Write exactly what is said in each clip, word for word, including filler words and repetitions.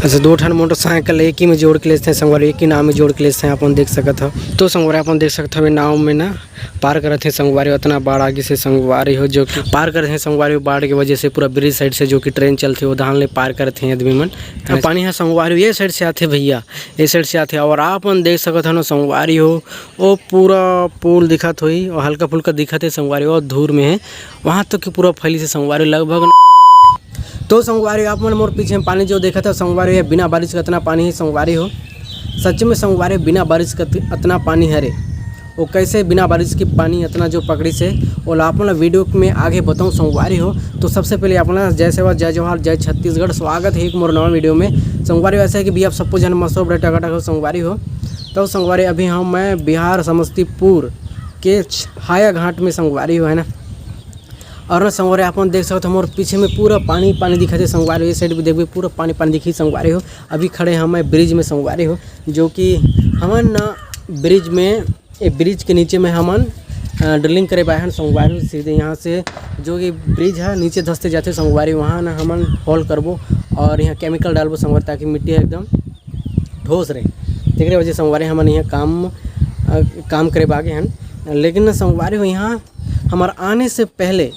अच्छा, दो ठन मोटरसाइकिल एक ही में जोड़ के लेते हैं संगवारी, एक ही नाव में जोड़ के लेते हैं, अपन देख सकत हो। तो संगवारी, अपन देख सकत हो, ये नाव में ना पार करत हे संगवारी, उतना बाढ़ आगी से संगवारी हो, जो कि पार करत हे संगवारी हो, बाढ़ के वजह से पूरा ब्रिज साइड से जो कि ट्रेन चलथे, वो धान ले पार करत हे आदमी मन। अब पानी ह संगवारी हो, ये साइड से आथे भैया, ये साइड से आथे। और आप मन देख सकत हो ना संगवारी हो, वो पूरा पुल दिखत होही और हल्का फुल्का दिखत हे संगवारी हो, और दूर में है, वहाँ तक कि पूरा फैली से संगवारी हो, लगभग। तो संगवारी हो, आप मन मोर पीछे में पानी जो देखत हो संगवारी हो, ये बिना बारिश के अतना पानी है संगवारी हो। सच में संगवारी हो, बिना बारिश के अत-, अतना पानी हरे। वो कैसे बिना बारिश के पानी अतना जो पकड़ी से, ओला आप मन ला वीडियो में आगे बताऊँ संगवारी हो। तो सबसे पहले आप मन ला जय सेवा, जय जोहार, जय छत्तीसगढ़। स्वागत है एक मोर नवा वीडियो में। संगवारी हो, ऐसा है कि भैया आप सबको जन मस्त हो, बड़े टकाटक हो संगवारी हो। तो संगवारी हो, अभी हम मैं बिहार समस्तीपुर के छ-, हायाघाट में संगवारी हो, है ना। और ना संगवारी हो, आप मन देख सकत हो, मोर पीछे में पूरा पानी पानी दिखत हे संगवारी हो। ये साइड भी देखबे, पूरा पानी पानी दिखही संगवारी हो। अभी खड़े हन मैं ब्रिज में संगवारी हो, जो कि हमन ना ब्रिज में, ये ब्रिज के नीचे में हमन, अ, ड्रिलिंग करे बर आए हन संगवारी हो। सीधे यहाँ से जो कि ब्रिज है नीचे धसते जाथे संगवारी हो, वहाँ ना हमन होल करबो और यहाँ केमिकल डालबो संगवारी, ताकि मिट्टी एकदम ठोस रहे। तेकरे वजह संगवारी हो हमन यहाँ काम, अ, काम करे बर आगे हन। लेकिन ना संगवारी हो, यहाँ हमर आने से पहले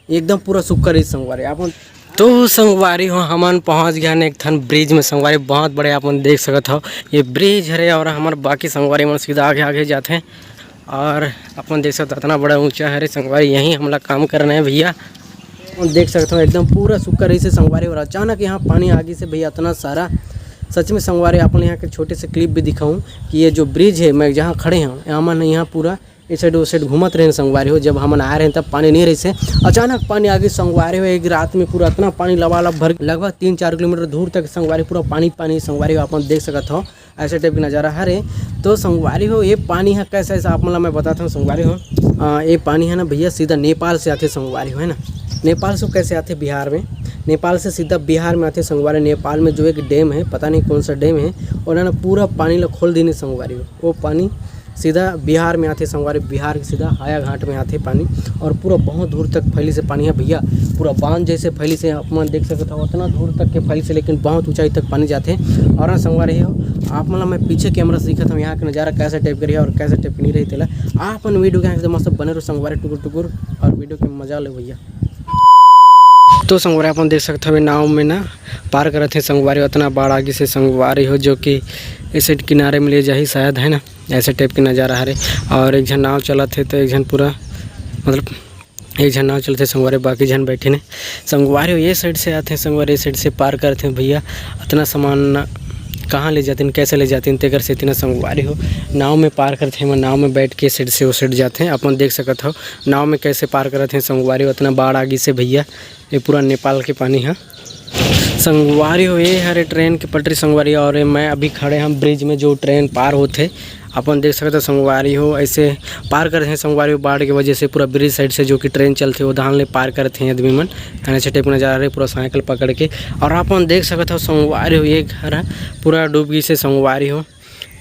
एकदम पूरा सूखा रही संगवारी हो। आप मन तो संगवारी हो, हमन पहुँच गए हन एक ठन ब्रिज में संगवारी हो, बहुत बड़े आप मन देख सकत हो, ये ब्रिज हरे। और हमर बाकी संगवारी मन सीधा आगे आगे जाथे। और आप मन देख सकत हो, इतना बड़ा ऊंचा हरे संगवारी हो, यहीं हमला काम करना है भैया। आप मन देख सकत हो, एकदम पूरा सूखा रही से संगवारी हो, और अचानक यहाँ पानी आगी से भैया, इतना सारा। सच में संगवारी हो, आप मन यहाँ के छोटे से क्लिप भी दिखाऊँ कि ये जो ब्रिज है, मैं जहाँ खड़े हूँ, यहाँ मन यहाँ पूरा इस साइड उस साइड घूमत रहे संगवारी हो। जब हमन आए रहे तब पानी नहीं रही से, अचानक पानी आगी संगवारी हो। एक रात में पूरा इतना पानी लबालब भर, लगभग तीन चार किलोमीटर दूर तक संगवारी हो, पूरा पानी पानी संगवारी हो, आप मन देख सकत हो। ऐसे टाइप के नज़ारा हरे। तो संगवारी हो, ये पानी है कैसा, ऐसा आप मन ला मैं बताता हूँ संगवारी हो। आ, ये पानी है ना भैया, सीधा नेपाल से आथे संगवारी हो, है ना। नेपाल से कैसे आथे बिहार में? नेपाल से सीधा बिहार में आथे संगवारी। नेपाल में जो एक डैम है, पता नहीं कौन सा डैम है, ओला ना पूरा पानी ला खोल दीन हे संगवारी हो। वो पानी सीधा बिहार में आथे संगवारी, बिहार के सीधा हायाघाट में आथे पानी। और पूरा बहुत दूर तक फैली से पानी है भैया, पूरा बांध जैसे फैली से, आप मन देख सकत हो, उतना दूर तक के फैली से, लेकिन बहुत ऊंचाई तक पानी जाथे। और ना संगवारी हो, आप मन ला मैं पीछे कैमरा से दिखाता हूँ, यहाँ के नज़ारा कैसे टाइप के रही और कैसे टाइप के नहीं रही, तेला आप मन वीडियो के एकदम मस्त बने रहो संगवारी, टुकुर टुकुर, और वीडियो के मजा ले भैया। तो संगवारी, आप मन देख सकत हवे, नाव में ना पार करत हे संगवारी, उतना बाढ़ आगी से संगवारी हो, जो कि इस साइड किनारे में ले जाही शायद, है ना, ऐसे टाइप के नज़ारा हरे। और एक झन नाव चलत हे, तो एक झन पूरा, मतलब, एक झन नाव चलत हे संगवारी, बाकी झन बैठे ने संगवारी हो। ये साइड से आथे संगवारी, ये साइड से पार करथे भैया, अतना सामान ना कहाँ ले जातिन, कैसे ले जातिन, तेकर सेती ना संगवारी हो नाव में पार करथे, एमा नाव में बैठ के साइड से ओ साइड जाथे। आप मन देख सकत हो नाव में कैसे पार करत हे संगवारी हो, अतना बाढ़ आगी से भैया, ये पूरा नेपाल के पानी ह। संगवारी हो, ये हरे ट्रेन के पटरी संगवारी, और ये मैं अभी खड़े हम ब्रिज में, जो ट्रेन पार होथे। आप मन देख सकत हो संगवारी हो, ऐसे पार करत हे संगवारी हो, बाढ़ के वजह से पूरा ब्रिज साइड से जो कि ट्रेन चलथे, वो धान ले पार करत हे आदमी मन। ऐसे टाइप के नज़ारा रहे पूरा साइकिल पकड़ के। और आप मन देख सकत हो संगवारी हो, ये घर ह पूरा डूब गिस हे संगवारी हो।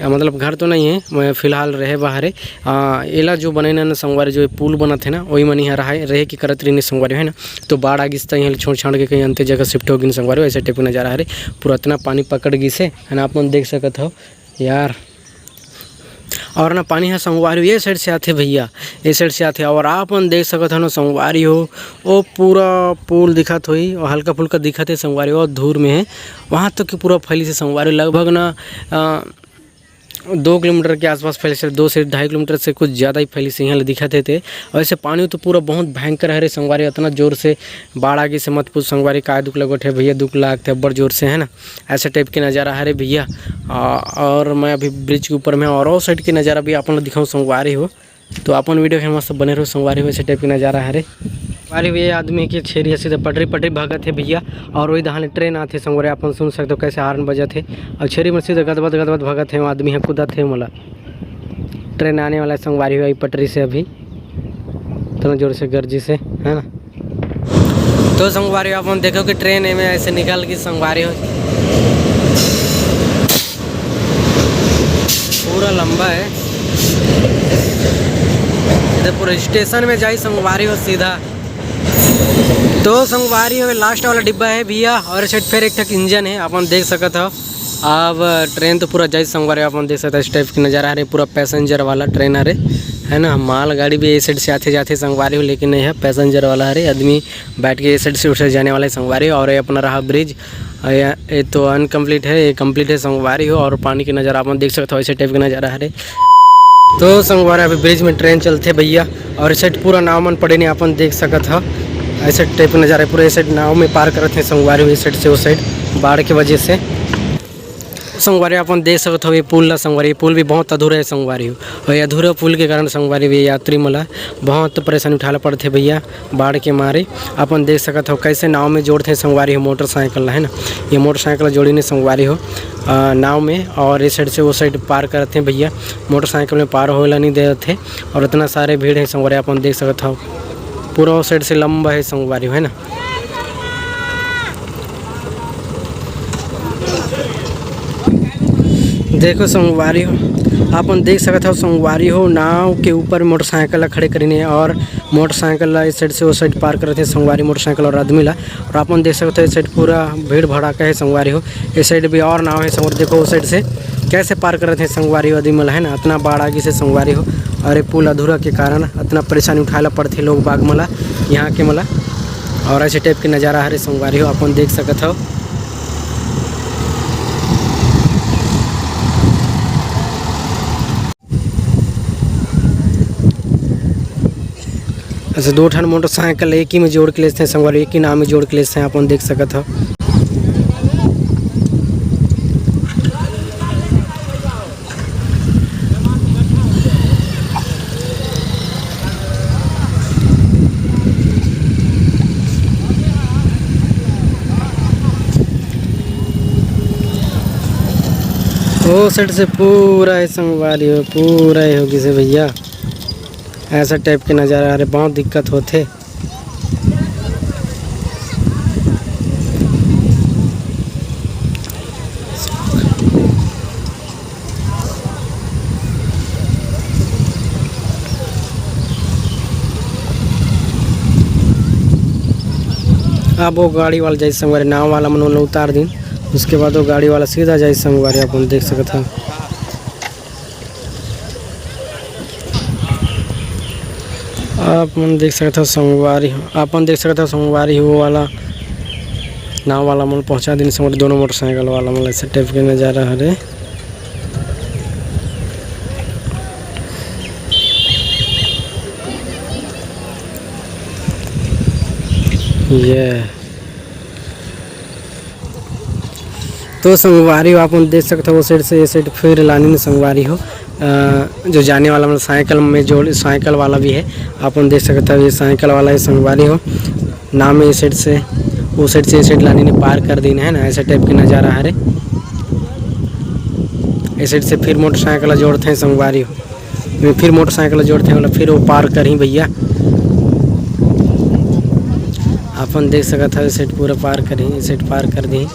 अ, मतलब घर तो नहीं है, मैं फिलहाल रहे बाहर है। अ, एला जो बने ना, ना संगवारी, जो ये पुल बनत है ना, वही मन यहाँ रहे, रहे के करत रहिन संगवारी हो, है ना। तो बाढ़ आ गिस त यहाँ ले छोड़ छाड़ के कहीं अंते जगह शिफ्ट हो गिन संगवारी हो। ऐसे टाइप के नज़ारा हरे, पूरा इतना पानी पकड़ गिस हे, है ना, आप मन देख सकत हो यार। और ना पानी ह संगवारी हो, ये साइड से आथे भैया, ये साइड से आथे। और आप मन देख सकत हो ना संगवारी हो, वो पूरा पुल दिखत होही और हल्का फुल्का दिखत हे संगवारी हो, और दूर में है, वहाँ तक कि पूरा फैली से संगवारी हो, लगभग ना, अ, दो किलोमीटर के आसपास फैली से, दो से ढाई किलोमीटर से कुछ ज़्यादा ही फैली से यहाँ ले दिखत हे ते। वैसे पानी तो पूरा बहुत भयंकर हरे संगवारी, इतना जोर से बाढ़ आगी से मत पूछ संगवारी, काय दुख लगत हे भैया, दुख लागत हे अब्बड़ जोर से, है ना। ऐसे टाइप के नज़ारा हरे भैया। आ, और मैं अभी ब्रिज के ऊपर में, और वो साइड के नज़ारा भी आप मन ल दिखाऊँ संगवारी हो। तो आप मन वीडियो के मस्त बने रहो संगवारी हो, ऐसे टाइप के नज़ारा हरे। संगवारी हो, ये आदमी के छेरी ह सीधा पटरी पटरी भागत हे भैया, और वही दहाने ट्रेन आथे संगवारी, आप मन सुन सकते हो कैसे हार्न बजत हे, और छेरी मन सीधा गदबद गदबद भागत हे, वो आदमी ह कूदत हे मोला। ट्रेन आने वाला है संगवारी हो, ये पटरी से अभी इतना जोर से गर्जी से, है ना। तो संगवारी हो, आप मन देखो कि ट्रेन एमे ऐसे निकल गिस संगवारी हो, पूरा लंबा है, इधर पूरा स्टेशन में जाही संगवारी हो सीधा। तो संगवारी हो, last वाला डिब्बा है भैया, और ए side फिर एक ठक इंजन है, अपन देख सकत हो। अब ट्रेन तो पूरा जाइस संगवारी, अपन देख सकत हो, इस type के नज़ारा हरे, पूरा passenger वाला ट्रेन हरे, है ना। मालगाड़ी भी ए side से आथे जाथे संगवारी हो, लेकिन ये है passenger वाला हरे, आदमी बैठ के ए side से उस side जाने वाला है संगवारी हो। और ये अपना रहा bridge, और ये, ये तो अनकम्प्लीट है, ये कम्प्लीट है संगवारी हो। और पानी के नज़ारा अपन देख सकत हो, ऐसे type के नज़ारा हरे। तो संगवारी, अभी bridge में ट्रेन चलथे भैया, और ए side पूरा नाव मन पड़े ने अपन देख सकत हो। ऐसे type के नज़ारा पूरा, ए side नाव में पार करत हे संगवारी हो, ए side से ओ side बाढ़ के वजह से। संगवारी अपन देख सकत हो ये पुल ला संगवारी, ये पुल भी बहुत अधूरा है संगवारी हो। और ये अधूरा पुल के कारण संगवारी भी यात्री मन ला बहुत परेशानी उठाना पड़थे भैया। बाढ़ के मारे अपन देख सकत हो, कैसे नाव में जोड़थे संगवारी हो मोटरसाइकिल ला, है ना। ये मोटरसाइकिल ला जोड़ी ने संगवारी हो, अ, नाव में, और इस side से वो side पार करत हे भैया। मोटरसाइकिल में पार होएला नहीं देत हे, और इतना सारे भीड़ है संगवारी, अपन देख सकत हो, पूरा वो side से लंबा है संगवारी हो, है ना। देखो संगवारी हो, अपन देख सकत हो संगवारी हो, नाव के ऊपर मोटरसाइकिल ला खड़े करीने और मोटरसाइकिल ला इस side से उस side पार करत हे संगवारी, मोटरसाइकिल और आदमी ला। और अपन देख सकत हो इस side पूरा भीड़ भड़ाका है संगवारी हो, इस side भी और नाव है संगवारी। देखो उस side से कैसे पार करत हे संगवारी हो आदमी मन ला, है ना। इतना बाढ़ आ गिस हे संगवारी हो, और ये पुल अधूरा के कारण इतना परेशानी उठाए ला पड़थे लोग बाग मन ला, यहाँ के मन ला। और ऐसे type के नज़ारा हरे संगवारी हो, अपन देख सकत हो। अच्छा, दो ठन मोटरसाइकिल एक ही में जोड़ के लेथे संगवारी, एक ही नाव में जोड़ के लेथे, अपन देख सकत हो। ओ side से पूरा है संगवारी हो, पूरा ही हो गिस हे भैया। ऐसा type के नज़ारा, अरे बहुत दिक्कत होथे। अब वो गाड़ी वाला जाइस संगवारी, नाव वाला मन ओला उतार दिन, उसके बाद वो गाड़ी वाला सीधा जाइस संगवारी, अपन देख सकत हो। आप मन देख सकत हो संगवारी हो, अपन देख सकत हो संगवारी हो, वो वाला नाव वाला मन पहुंचा दिन संगवारी, दोनों मोटरसाइकिल वाला मन, ऐसे type के नज़ारा हरे। ये तो संगवारी हो, आप मन देख सकत हो, वो side से ये side फिर लानी में संगवारी हो, अ, जो जाने वाला मतलब साइकिल में जोड़, साइकिल वाला भी है, आप मन देख सकत हो, ये साइकिल वाला है संगवारी हो, नाव में ये side से, वो side से ये side लानी ने पार कर दीन है ना, ऐसे type के नज़ारा हरे। ये side से फिर मोटरसाइकिल जोड़ते हैं संगवारी हो। में फिर मोटरसाइकिल जोड़थे, ओला फिर वो पार करही भैया। अपन देख सकत हव, ए side पूरा पार करही, ए side पार कर दीही।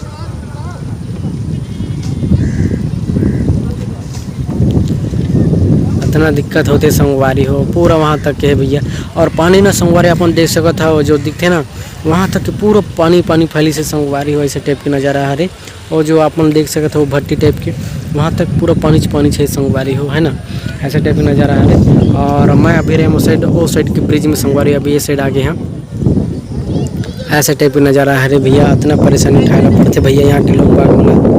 अतना दिक्कत होथे संगवारी हो, पूरा वहाँ तक के हे भैया। और पानी ना संगवारी, अपन देख सकत हव, जो दिखथे ना, वहाँ तक के पूरा पानी, पानी फैलिस हे संगवारी हो, ऐसे type के नज़ारा हरे। और जो आप मन देख सकत हो भट्टी type के, वहाँ तक पूरा पानीच पानीच हे संगवारी हो, है ना, ऐसा type के नज़ारा हरे। और मैं अभी रहे ओ side, ओ side के bridge में संगवारी, अभी ये side आ गे हँव। ऐसा type के नज़ारा हरे भैया, अतना परेशानी उठाए ला पड़थे भैया यहाँ के लोग बाग मन ला।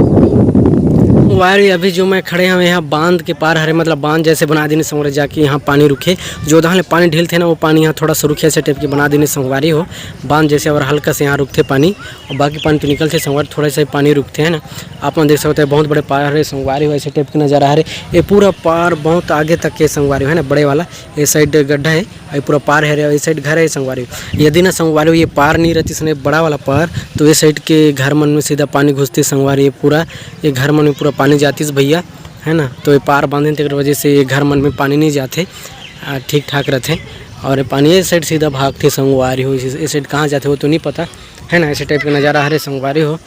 संगवारी, अभी जो मैं खड़े हँव यहाँ बांध के पार हरे, मतलब बांध जैसे बना दीन हे संगवारी, जाके यहाँ पानी रुके, जो धान ले पानी ढिलथे ना, वो पानी यहाँ थोड़ा सा रुके, ऐसे type के बना दीन हे संगवारी हो बांध जैसे, और हल्का से यहाँ रुकथे पानी। और बाकी पानी तो निकलथे संगवारी, थोड़ा सा ही पानी रुकथे, है ना। आप मन देख सकत हो, बहुत बड़े पार हरे संगवारी हो, ऐसे type के नज़ारा हरे। ये पूरा पार बहुत आगे तक के संगवारी हो, है ना, बड़े वाला। ये side गड्ढा है, ये पूरा पार हरे, ये side घर है संगवारी हो। यदि ना संगवारी हो, ये पार नहीं रहतिस ना, बड़ा वाला पार, तो ये side के घर मन में सीधा पानी घुसतिस संगवारी हो। पूरा ये घर मन में पूरा पानी जातिस भैया, है ना। तो ये पार बांधे, तेकर वजह से ये घर मन में पानी नहीं जाथे, आ, ठीक ठाक रहथे। और ये पानी ये side सीधा भागथे संगवारी हो, इस, इस side कहाँ जाथे वो तो नहीं पता, है ना। ऐसे type के नज़ारा हरे संगवारी हो।